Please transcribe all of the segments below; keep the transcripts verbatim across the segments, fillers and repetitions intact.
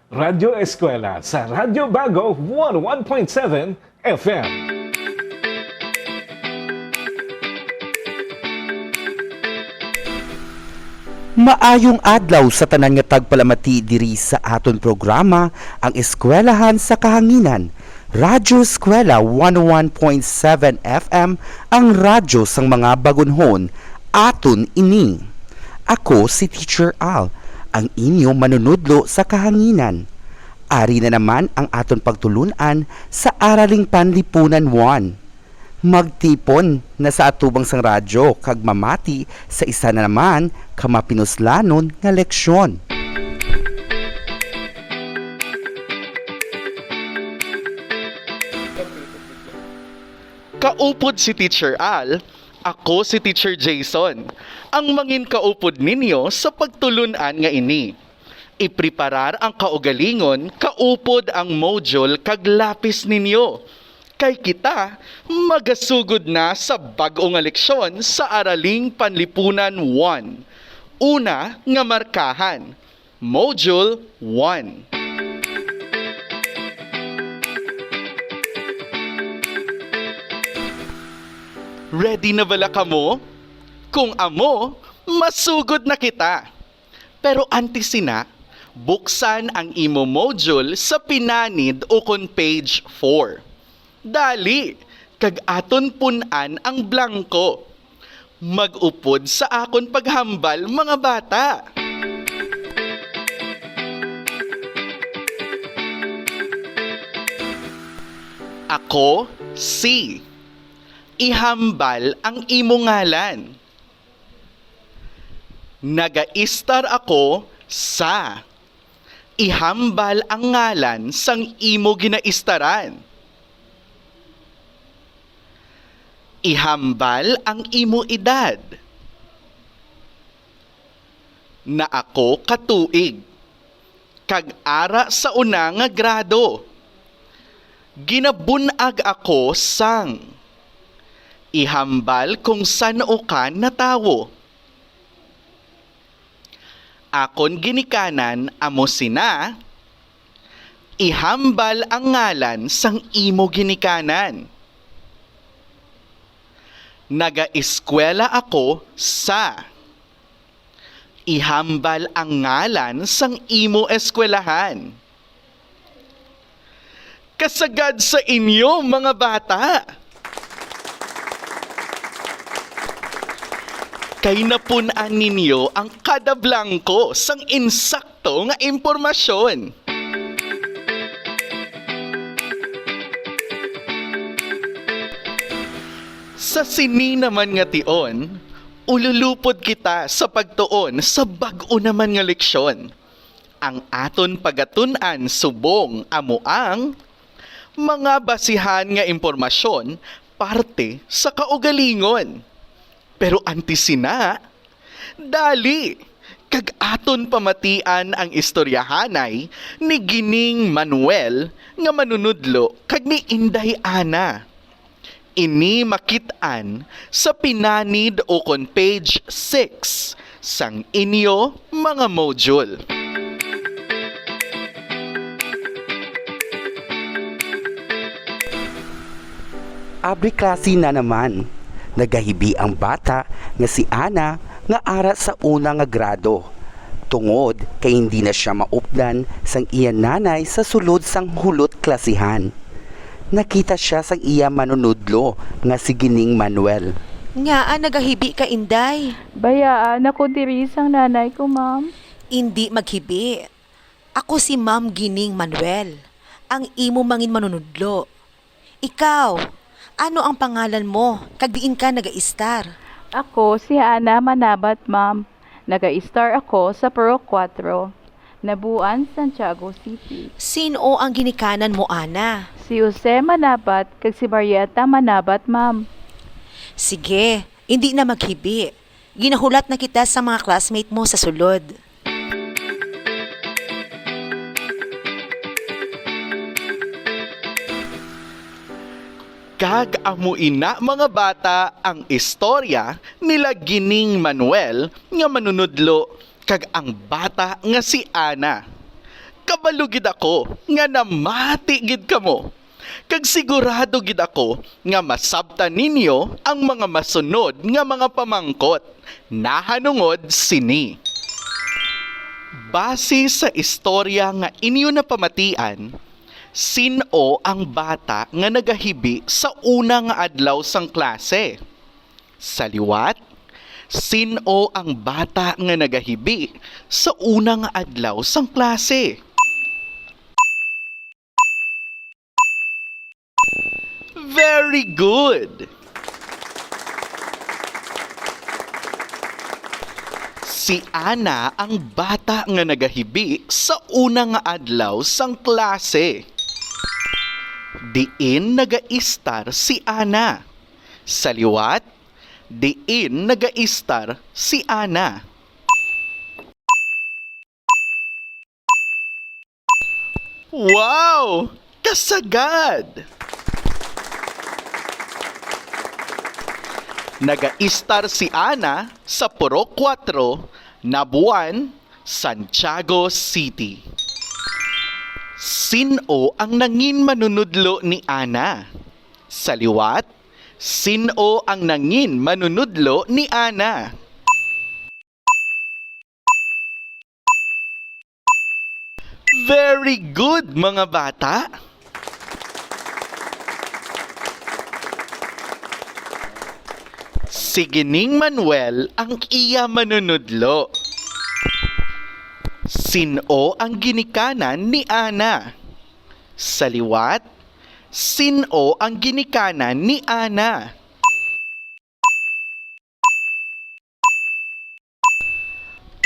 Radyo Eskwela sa Radyo Bago one oh one point seven F M. Maayong adlaw sa tanan nga tagpalamati diri sa aton programa, ang Eskwelahan sa Kahanginan. Radyo Eskwela one oh one point seven F M, ang radyo sang mga bagunhon. Aton ini. Ako si Teacher Al, ang inyo manunudlo sa kahanginan. Ari na naman ang aton pagtulun-an sa Araling Panlipunan one. Magtipon na sa atubang sang radyo kag mamati sa isa na naman ka mapinuslanon nga leksyon. Kaupod si Teacher Al, ako si Teacher Jason, ang mangin kaupod ninyo sa pagtulun-an nga ini. Ipreparar ang kaugalingon, kaupod ang module kag lapis ninyo. Kay kita magasugod na sa bag-o nga leksyon sa Araling Panlipunan one. Una nga markahan, Module one. Ready na bala kamo? Kung amo, masugod na kita. Pero antes sina, buksan ang imo module sa pinanid ukon page four. Dali, kag aton pun-an ang blanko. Mag-upod sa akon paghambal, mga bata. Ako si. Ihambal ang imo ngalan. Nagaistar ako sa. Ihambal ang ngalan sang imo ginaistaran. Ihambal ang imo edad. Naa ko ka tuig, kag ara sa una nga grado. Ginabun-ag ako sang. Ihambal kung san-o ka natawo. Akon ginikanan amo sina. Ihambal ang ngalan sang imo ginikanan. Nagaeskwela ako sa. Ihambal ang ngalan sang imo eskwelahan. Kasagad sa inyo, mga bata! Kay napun-an ninyo ang kada blangko sang insakto nga impormasyon. Sa sini naman nga tion, ululupod kita sa pagtuon sa bag-o naman nga leksyon. Ang aton pagatun-an subong amo ang mga basihan nga impormasyon parte sa kaugalingon. Pero antes sina, dali, kag aton pamatian ang istoryahanay ni Gining Manuel nga manunudlo kag ni Inday Ana. Ini makit-an sa pinanid ukon page six sang inyo mga module. Abri klase na naman. Nagahibi ang bata nga si Ana nga ara sa una nga grado, tungod kay hindi na sia maupdan sang iya nanay sa sulod sang hulot klasihan. Nakita sia sang iya manunudlo nga si Gining Manuel. Ngaa nagahibi ka, Inday? Bayaan ako diri sang nanay ko, ma'am. Indi maghibi. Ako si Ma'am Gining Manuel, ang imo mangin manunudlo. Ikaw, ano ang pangalan mo, kag diin ka nagaistar? Ako si Ana Manabat, ma'am. Nagaistar ako sa Purok Cuatro, Nabuan, Santiago City. Sin-o ang ginikanan mo, Ana? Si Jose Manabat kag si Marieta Manabat, ma'am. Sige, indi na maghibi. Ginahulat na kita sa mga classmate mo sa sulod. Kag amo ina, mga bata, ang istorya nila Gining Manuel nga manunudlo kag ang bata nga si Ana. Kabalo gid ako nga namati gid kamo, kag sigurado gid ako nga masabtan ninyo ang mga masunod nga mga pamangkot nahanungod sini. Base sa istorya nga inyo napamatian, sin-o ang bata nga nagahibi sa una nga adlaw sang klase? Sa liwat, sin-o ang bata nga nagahibi sa una nga adlaw sang klase? Very good! Si Ana ang bata nga nagahibi sa una nga adlaw sang klase. Diin nagaistar si Ana? Sa liwat, diin nagaistar si Ana? Wow! Kasagad! Nagaistar si Ana sa Purok Kuwatro, Nabuan, Santiago City. Sin-o ang nangin manunudlo ni Ana? Sa liwat, sin-o ang nangin manunudlo ni Ana? Very good, mga bata! Si Gining Manuel ang iya manunudlo. Sin-o ang ginikanan ni Ana? Sa liwat, sin-o ang ginikanan ni Ana?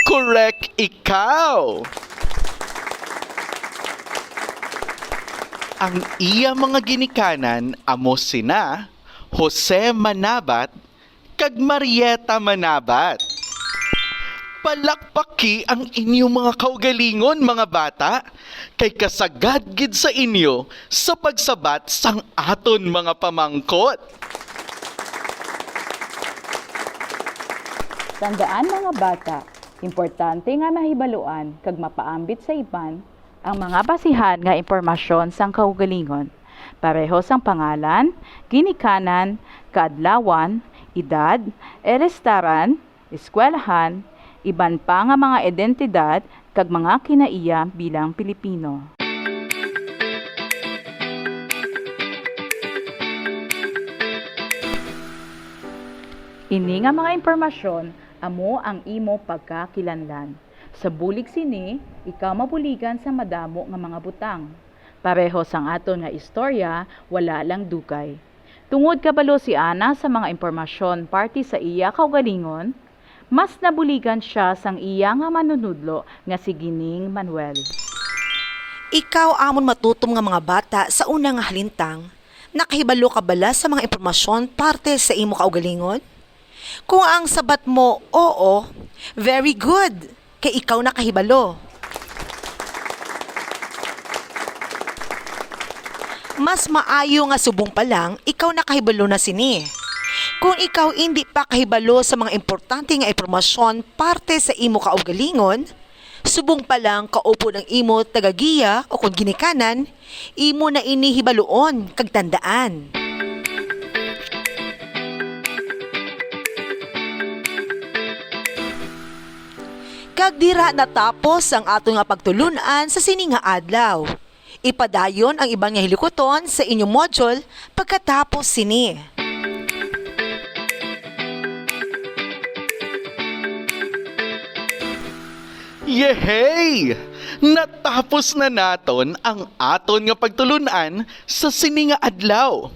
Correct, ikaw! Ang iya mga ginikanan amo sina Jose Manabat kag Marieta Manabat. Palakpaki ang inyo mga kaugalingon, mga bata, kay kasagad gid sa inyo sa pagsabat sang aton mga pamangkot. Tandaan, mga bata, importante nga mahibaluan kag mapaambit sa iban ang mga basihan nga impormasyon sang kaugalingon, pareho sang pangalan, ginikanan, kaadlawan, edad, erestaran, eskwelahan, iban pa nga mga identidad kag mga kinaiya bilang Pilipino. Ini nga mga impormasyon amo ang imo pagkakilanlan. Sa bulig sini, ikaw mabuligan sa madamo nga mga butang. Pareho sang aton nga istorya, wala lang dugay. Tungod kabalo si Ana sa mga impormasyon parte sa iya kaugalingon, mas nabuligan sia sang iya nga manunudlo nga si Gining Manuel. Ikaw, amon matutom nga mga bata, sa una nga halintang, nakahibalo ka bala sa mga impormasyon parte sa imo kaugalingon? Kung ang sabat mo, oo, very good, kay ikaw nakahibalo. Mas maayo nga subong pa lang ikaw nakahibalo na sini. Kung ikaw indi pa kahibalo sa mga importante nga impormasyon parte sa imo kaugalingon, subong pa lang kaupod ang imo tagagiya o kon ginikanan, imo na ini hibaluon kag tandaan. Kag dira natapos ang aton nga pagtulun-an sa sini nga adlaw. Ipadayon ang iban nga hilikuton sa inyo module pagkatapos sini. Yehey! Natapos na naton ang aton nga pagtulun-an sa sini nga adlaw.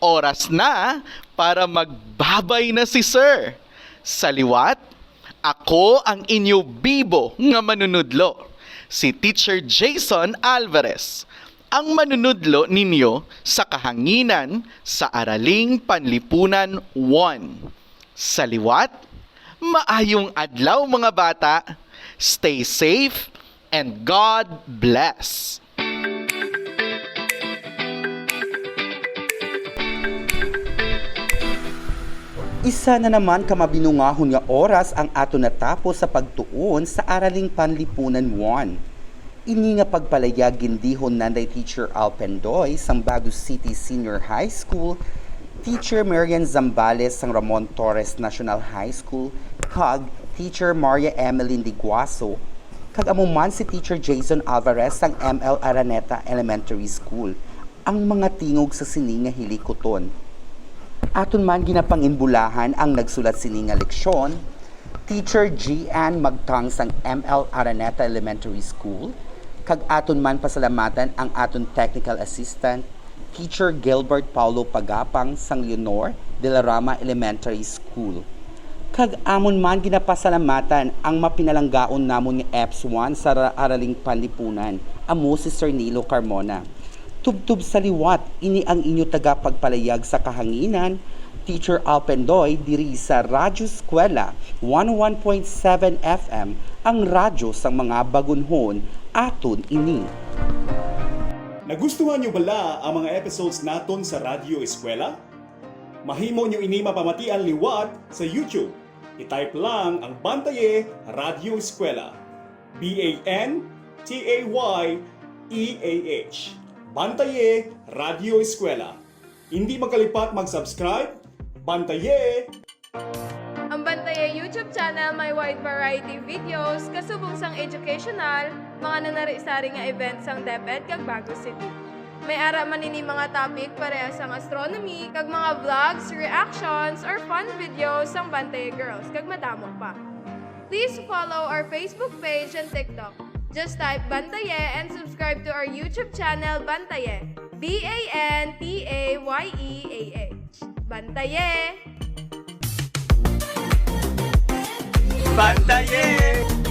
Oras na para magbabay na si Sir. Sa liwat, ako ang inyo bibo nga manunudlo, si Teacher Jason Alvarez, ang manunudlo ninyo sa kahanginan sa Araling Panlipunan one. Sa liwat, maayong adlaw, mga bata. Stay safe and God bless. Isa na naman ka mabinungahon nga oras ang aton natapos sa pagtuon sa Araling Panlipunan one. Ini nga pagpalayag gindihon nanday Teacher Al Pendoy sang Bago City Senior High School, Teacher Marian Zambales sang Ramon Torres National High School, kag Teacher Maria Emeline Diguaso, kag amo man si Teacher Jason Alvarez sang M L Araneta Elementary School. Ang mga tingog sa sini nga hilikuton. Aton man ginapanginbulahan ang nagsulat sini nga leksyon, Teacher G N Magtang sang M L Araneta Elementary School, kag aton man pasalamatan ang aton technical assistant, Teacher Gilbert Paulo Pagapang sang Leonor de la Rama Elementary School. Kag amon man ginapasalamatan ang mapinalanggaon namon nga EPS one sa ra-, Araling Panlipunan, amo si Sir Nilo Carmona. Tubtob sa liwat, ini ang inyo tagapagpalayag sa kahanginan, Teacher Al Pendoy, diri sa Radyo Eskwela, one oh one point seven F M, ang radyo sang mga bagunhon, aton ini. Nagustuhan niyo bala ang mga episodes naton sa Radyo Eskwela? Mahimo niyo ini mapamatian liwat sa YouTube. I-type lang ang Bantaye Radyo Eskwela. B A N T A Y E A H. Bantaye Radyo Eskwela. Hindi magkalipat mag-subscribe. Bantaye! Ang Bantaye YouTube channel may wide variety videos, kasubong sang educational, mga nanari-sari nga events sang DepEd kag Bago City. May ara man ini mga topic pareha sang astronomy, kag mga vlogs, reactions, or fun videos sang Bantaye Girls, kag madamo pa. Please follow our Facebook page and TikTok. Just type Bantaye and subscribe to our YouTube channel, Bantaye. B A N T A Y E A H. Bantaye! Bantaye!